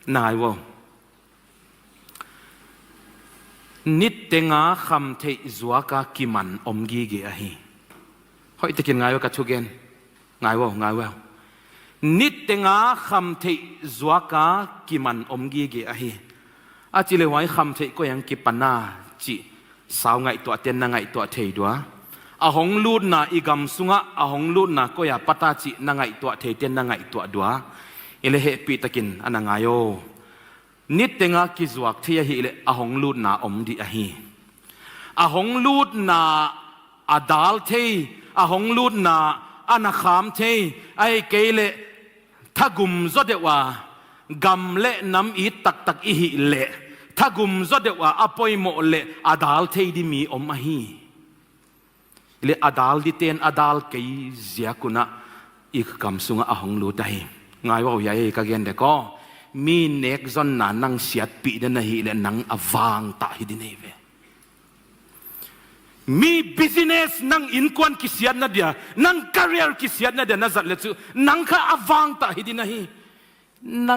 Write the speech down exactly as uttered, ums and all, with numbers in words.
Na ngai vo. Nittenga khamtheih zuaka kiman om gige ahi. Hoihtakin ngai vo ka thugen. Ngai vo, ngai vo. Nittenga khamtheih zuaka kiman om gige ahi. A ci le huai khamtheih koi ang kipana cih sau ngaihtuah ten na ngaihtuah thei dua. A hong lutna i gam sungah a hong lutna koi a pata cih na ngaihtuah thei ten na ngaihtuah dua. I le hehpihtakin a na ngai o. Nittenga kizuak thei ahih leh a hong lutna om dih ahi. A hong lutna a dal thei, a hong lutna a na kham thei, ahih kei leh thagum zaw deuh a gam le nam it taktak i hih leh thagum zaw deuh a a poimawh leh a dal thei dih mi om ahi. Le a dal diten a dal kei ziakunah i kam sungah a hong lut ahi. Ngai vo, hiai ka gen dek aw. Mi nekzonna nang siatpih den ahih leh nang a vangtah hi dih nei ve. Mi business nang innkuan kisiatna dia, nang career kisiatna dia na zat le cu nang kha a vangtah hi dih na hi. Nang